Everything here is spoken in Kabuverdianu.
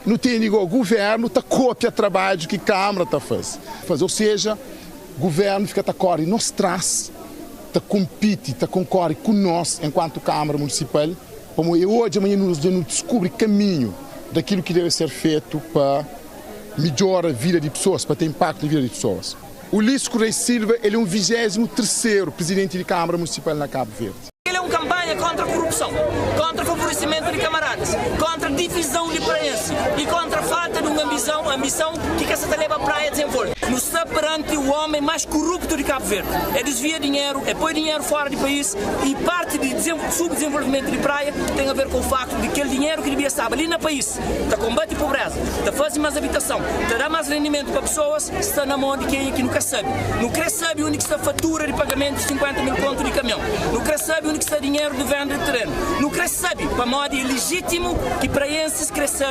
Nu tene go governo ta kopia trabadju ki Kamara ta faze. Ou seja, governo fika ta kore nos tras, ta konpiti, ta konkore ku nos enkuantu Kamara Munisipal, pamo e odja ma dja nu diskubri kaminhu dakilu ki debe ser fetu pa midjora vida di pesoas, pa ten inpaktu na vida di pesoas. Ulisses Correia Silva el é un vijezimu terseru prizidenti di Kamara Munisipal na Kabu Verdi. El é un kanpanha kóntra korupson, kóntra favoresimentu di kamaradas, kóntra divizon di praensi y kóntra falta di un anbison, anbison ki ka sa ta leba Praia a dizenvolve. Nu sta peranti u omen más koruptu di Kabu Verdi. É disvia dinheru, é poi dinheru fóra di país y parti di subdizenvolvimentu di Praia ten a ver ku faktu di kel dinheru ki dibia staba li na país ta konbati pobréza, ta faze más abitason, ta da más rendimentu pa pesoas, sta na mon di kenha ki nu ka sabe. Nu kre sabe undi ki sta fatura di pagamentu di 50 mil kontu di kamion. Nu kre sabe undi ki sta dinheru di venda di terenu. Nu kre sabe pamodi e legitimu ki praiensis kre sabe.